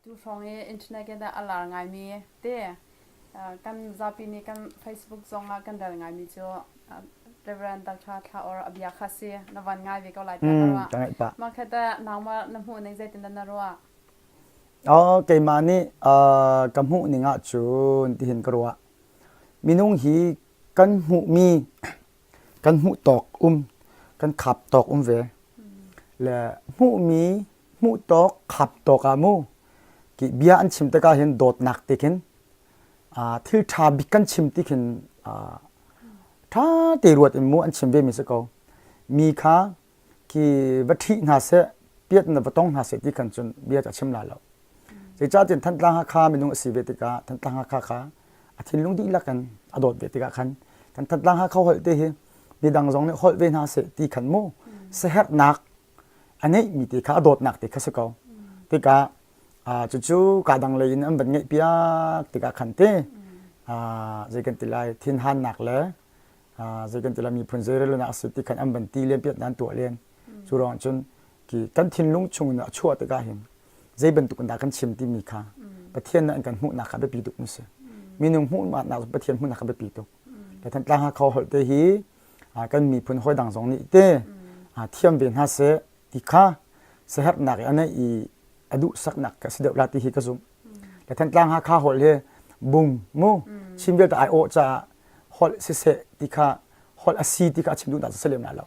Tu hrawng i internet in a lar ngaimi te kan zapi nih kan Facebook zong ah kan rel ngaimi cu Reverend Dr. Thla Or a bia kha si na van ngai ve ko lai tiah ka ruah. Ka ngaih pah. Mah kha teh nangmah na hmuh ning zeitin dah na ruah? Oh, keimah nih ka hmuh ning ahcun tihin ka ruah. Minung hi kan hmuhmi kan hmuh tawk um kan khap tawk um ve. Le hmuhmi hmuh tawk khap tawk ah mu ki bia an chim tikah hin dawtnak ti khin thil ṭha bik kan chim ti khin ṭha te ruat in mu an chim ve mi si ko. Mi kha khi va ṭhih hna seh piat na va tong hna seh ti khan cun bia ca chim la lo. Zeicahtiah Thantlang Hakha minung a si ve tikah Thantlang Hakha kha a thinlung dihlak in a dawt ve tikah khan kan Thantlang Hakha holh te hi midang zong nih holh ve hna seh ti khan mu siaherhnak a ngeihmi te kha a dawtnak te kha si ko. Tikah cucu kaa dang lei in an van ngeihpiak tikah khan te zei kan ti lai thinhannak le zei kan ti lai miphun zeirelnak a si ti khan an van ti len piat an tuah len. Cu ruang cun ki kan thinlung chung in a chuah tikah hin zei bantuk in dah kan chim timi kha Pathian nih an kan hmuhnak kha biapi tuk mu si. Minung hmuhnak Pathian hmuhnak kha biapi tuk. Le Thantlang Hakha holh te hi kan miphun hawi dang zong nih te thiam ve hna seh ti kha siaherhnak i a neih i a duhsaknak ka si deuh la ti hi ka zumh. Le Thantlang Hakha holh hi bung mu Chin vialte ai awh caah holh siseh ti kha holh a si ti kha a chim duhnak cu si lem lai lo.